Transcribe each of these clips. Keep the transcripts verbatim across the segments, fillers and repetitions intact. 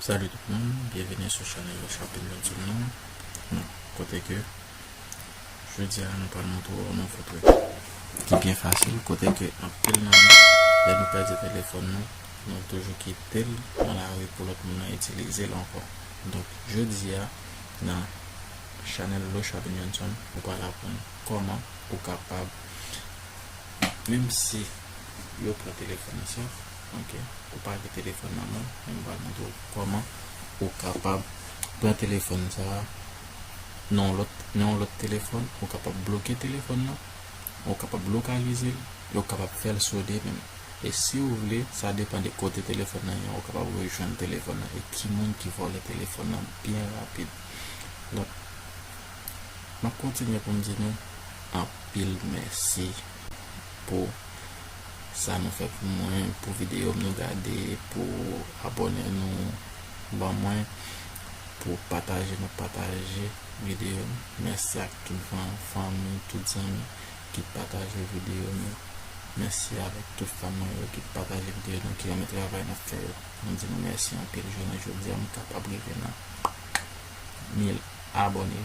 Salut tout moun, byenveni sou chanèl Shopin Johnson nan. Bon, kote ke jodi a nou pral montre w yon nouvo trèt ki byen fasil, kote ke anpil nan nou, lè nou pèdi telefòn nou, nou toujou kite l nan lari pou lòt moun nan itilize l ankò. Donk, jodi a, nan chanèl Shopin Johnson, ou pral aprann kòman ou kapab, menm si yo pran telefòn nan sa, ok, ou pa gen telefòn nan men w, men m pral montre w kòman ou kapab pran telefòn sa a nan yon lòt, nan yon lòt telefòn, ou kapab bloke telefòn nan, ou kapab lokalize l, e ou kapab fè l sone menm. E si w vle, sa depann de kote telefòn nan ye, ou kapab rejwenn telefòn nan e ki moun ki vòlè telefòn nan byen rapid. Donk, m ap kontinye pou m di nou anpil mèsi pou sa nou fè pou mwen, pou videyo m nou gade, pou abòne nou ban mwen, pou pataje nou pataje videyo m. Mèsi ak tout fan, fanmi, tout zanmi ki pataje videyo nou. Mèsi avèk tout fan mwen yo ki pataje videyo nou, ki renmen travay n ap fè yo. Mwen di nou mèsi anpil. Jounen jodi a, m kapab rive nan mil abòne.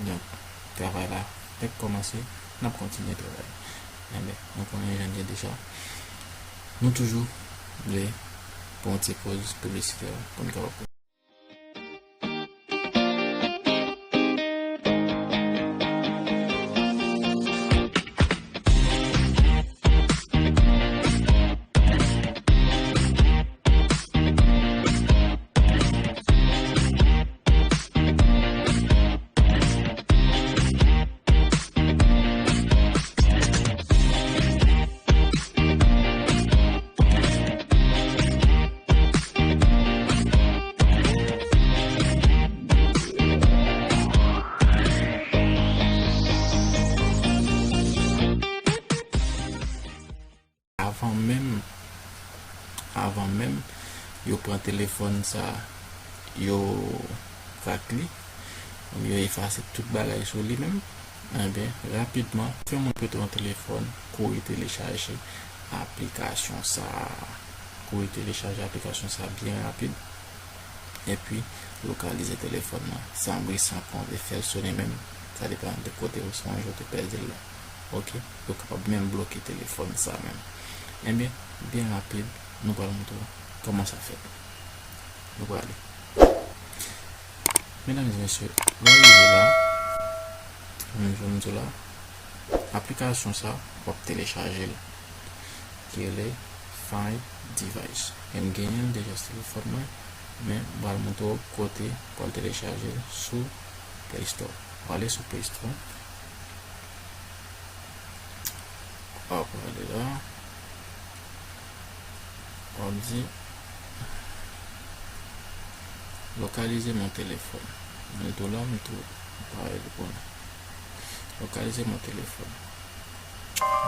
Donk, travay la fèk kòmanse, n ap kontinye travay. Enben, nou konnen jan l ye deja. Nou toujou vle pran yon ti poz piblisitè pou n kapab Avan menm, avan menm yo pran telefòn sa, yo krak li, yo efase tout bagay sou li menm, enben, rapidman, fè moun prete yon telefòn, kouri telechaje aplikasyon sa, kouri telechaje aplikasyon sa byen rapid. Epi, lokalize telefòn nan san bri, san kont, e fè l sone menm. Sa depann de kote ou sonje ou te pèdi l la. Ok? Yo kapab menm bloke telefòn sa menm. Enben, byen rapid, nou pral montre w kòman sa fèt. Nou prale. Medam e mesye, lè w rive la, menm jan m di w la, aplikasyon sa, w ap telechaje l. Ki rele Find Device. E m genyen l deja sou telefòn mwen, men m pral montre w kote pou w al telechaje l sou Play Store. W ale sou Play Store. W ap ale la. W ap di, localiser mon téléphone. Mwen tou la, mwen tou parèy pou nou. Localiser mon téléphone.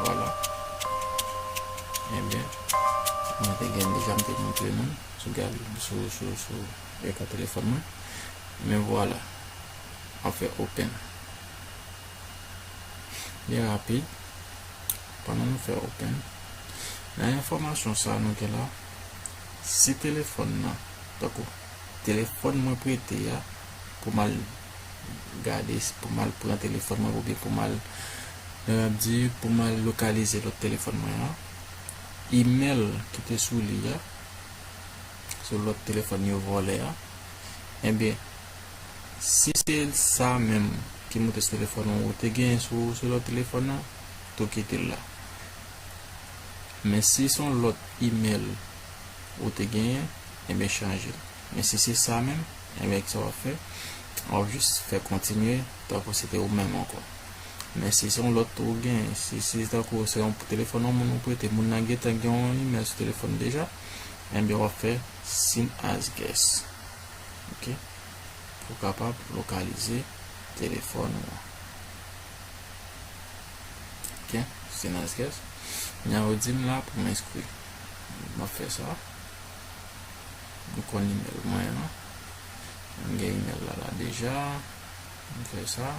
Vwala. Ebyen, mwen te gen deja, m te montre nou sou gal, sou, sou, sou ekran telefòn mwen. Men vwala. An fè open. Byen rapid. Pandan nou fè open, nan enfòmasyon sa nou gen la, si telefòn nan, tankou telefòn mwen prete a, pou m al gade, pou m al pran telefòn mwen, oubyen pou m al, nou ap di, pou m al lokalize lòt telefòn mwen an, imèl ki te sou li a, sou lòt telefòn yo vòlè a, ebyen, si se sa menm ki moute sou telefòn ou, ou te genyen sou, sou lòt telefòn nan, tou kite l la. Men si se yon lòt imèl ou te genyen, ebyen chanje l. Men si se sa menm, ebyen sa w ap fè, w ap jis fè kontinye, tankou se te ou menm ankò. Men si se yon lòt ou genyen, si se tankou se yon telefòn yon moun ou prete, moun nan gentan gen yon imèl sou telefòn deja, ebyen w ap fè send as guest. Ok? Pou w kapab lokalize telefòn ou an. Ok? Send as guest. Kounye a yo di m la pou m enskri. M ap fè sa. M konn imèl mwen an. M gen imèl la la deja. M fè sa.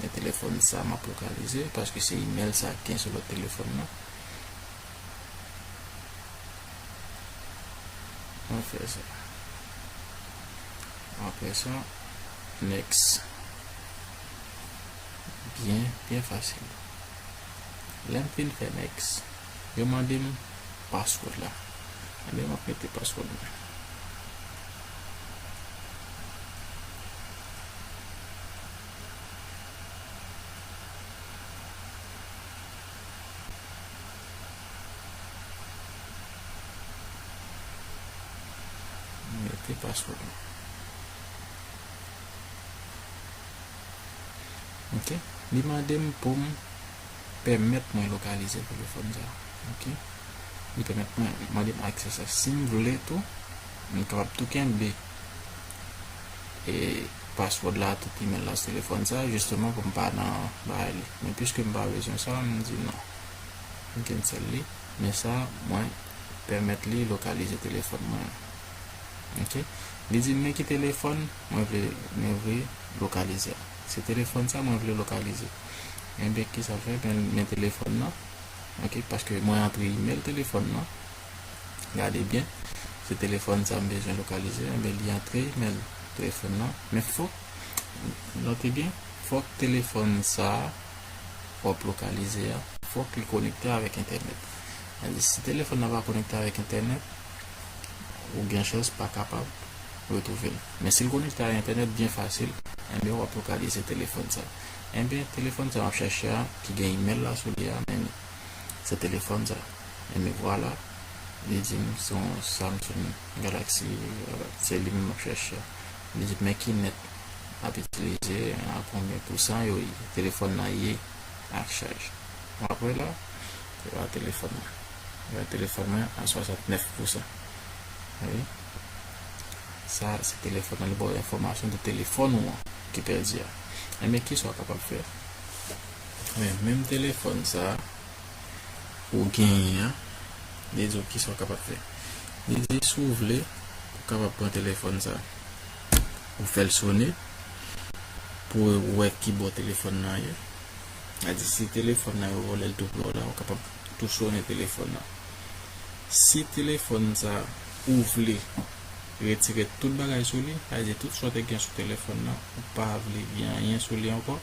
E telefòn sa m ap lokalize, paske se imèl sa ki gen sou lòt telefòn nan. Mwen fè sa. Apre sa, next. Byen, byen fasil. Lè m fin fè next, yo mande m password la. Ebyen, m ap mete password mwen. Mete password mwen. Ok. Li mande m pou m pèmèt mwen lokalize telefòn sa. Ok. Li pèmèt mwen, mande m aksè sa. Si m vle tou, m kapab tou kenbe e password la, tout email la sou telefòn sa, jisteman pou m pa nan bagay li. Men piske m pa bezwen sa, m di non. M cancel li. Men sa, mwen pèmèt li lokalize telefòn mwen. Ok. Li di m men ki telefòn mwen vle, mwen vle lokalize a. Se telefòn sa mwen vle lokalize. Enben, kisa l fè? Men, men telefòn nan. Ok, paske mwen antre email telefòn nan. Gade byen. Se telefòn sa m bezwen lokalize. Enben, li antre email telefòn nan. Men fòk, note byen, fòk telefòn sa w ap lokalize a, fòk li konekte avèk entènèt. Sa di, si telefòn nan pa konekte avèk entènèt, ou gen chans pa kapab retwouve l. Men si l konekte a entènèt byen fasil, enben, w ap lokalize telefòn sa. Enben, telefòn sa m ap chèche a, ki gen email la sou li a, men se telefòn sa. Enben, vwala, li di m se yon Samsung Galaxy, vwala, se li menm m ap chèche a. Li di m men ki nèt ap itilize, a konbyen pousan yo ye, telefòn nan ye ak chaj. Apre la, se pa telefòn nan. Telefòn mwen a swasantnèf pousan. Wi. Sa, se telefòn nan, li ba w enfòmasyon de telefòn ou an ki pèdi a. Enben, kisa w kapab fè? Men, menm telefòn sa, ou genyen an, li di w kisa w kapab fè. Li di, si w vle, ou kapab pran telefòn sa, ou fè l sonnen, pou w wè ki bò telefòn nan ye. Sa di, si telefòn nan yo vòlè l tou pre w la, ou kapab tou sonnen telefòn nan. Si telefòn sa, ou vle retire tout bagay sou li, sa vle di tout sa w te gen sou telefòn nan, ou pa vle gen anyen sou li ankò,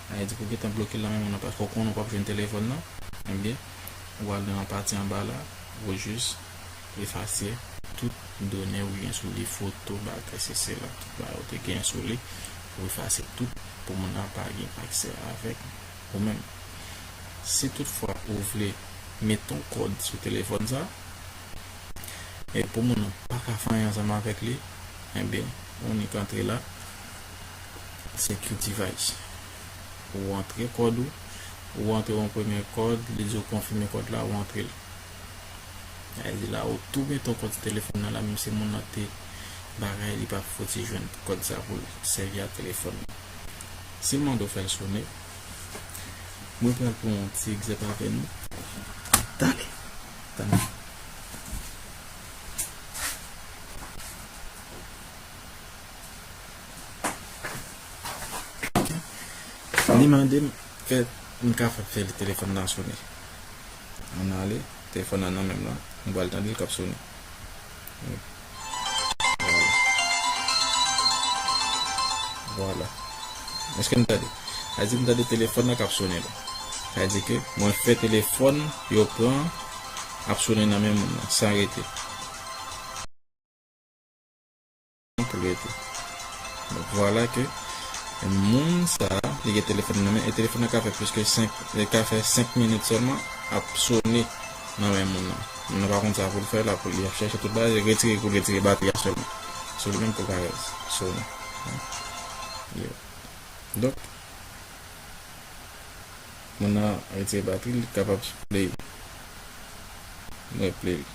sa vle di pou gentan bloke l nan men moun nan, paske w konnen w p ap jwenn telefòn nan, enben, ou al nan pati anba la, ou jis efase tout done ou gen sou li, foto, bagay, sesi, sela, tout bagay ou te gen sou li, ou efase tout pou moun nan pa gen aksè avèk ou menm. Si toutfwa ou vle met yon kòd sou telefòn sa, e pou moun nan pa ka fè anyen ansanm avèk li, enben, ou nik antre la, secure device. Ou antre kòd ou, ou antre yon premye kòd, li di w konfime kòd la, ou antre l. Sa vle di la, ou tou mete yon kòd sou telefòn nan la, menm si moun nan te bagay, li pa fouti jwenn kòd sa pou l sèvi ak telefòn nan. Si l mande w fè l sonnen, mwen pral pran yon ti egzanp avè nou. Tande, tande. Li mande m fè, m ka fè, fè telefòn nan sonnen. Ann ale, telefòn nan nan men m lan, m pral tande l k ap sonnen. Vwala. Vwala. Èske n tande? Sa di m tande telefòn nan k ap sonnen la. Sa di ke mwen fè telefòn yo pran ap sonnen nan men moun nan, san rete. Pou l rete. Donk, vwala ke moun sa, li gen telefòn nan men, e telefòn nan ka fè plis ke senk, li ka fè senk minit sèlman ap sonnen nan men moun nan. Moun nan pa konn sa pou l fè la, pou li ap chèche tout bagay, retire pou l retire batri a sèlman. Sou li menm pou l ka sonnen. Yo. Donk, moun nan retire batri, li kapab play. Mwen play li.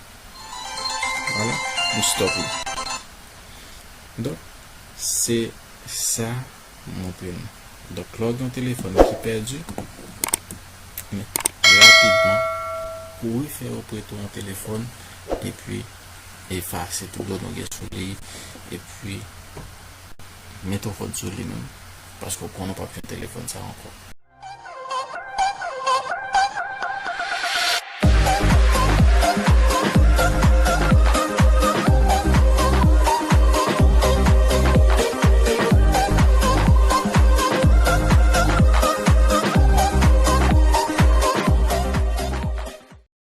Vwala, m stop li. Donk, se sa m montre nou. Donk, lè w gen yon telefòn ki pèdi, men rapidman, kouri fè yo prete w yon telefòn, epi efase tout done w gen sou li, epi met yon kòd sou li menm, paske w konnen w p ap jwenn telefòn sa ankò.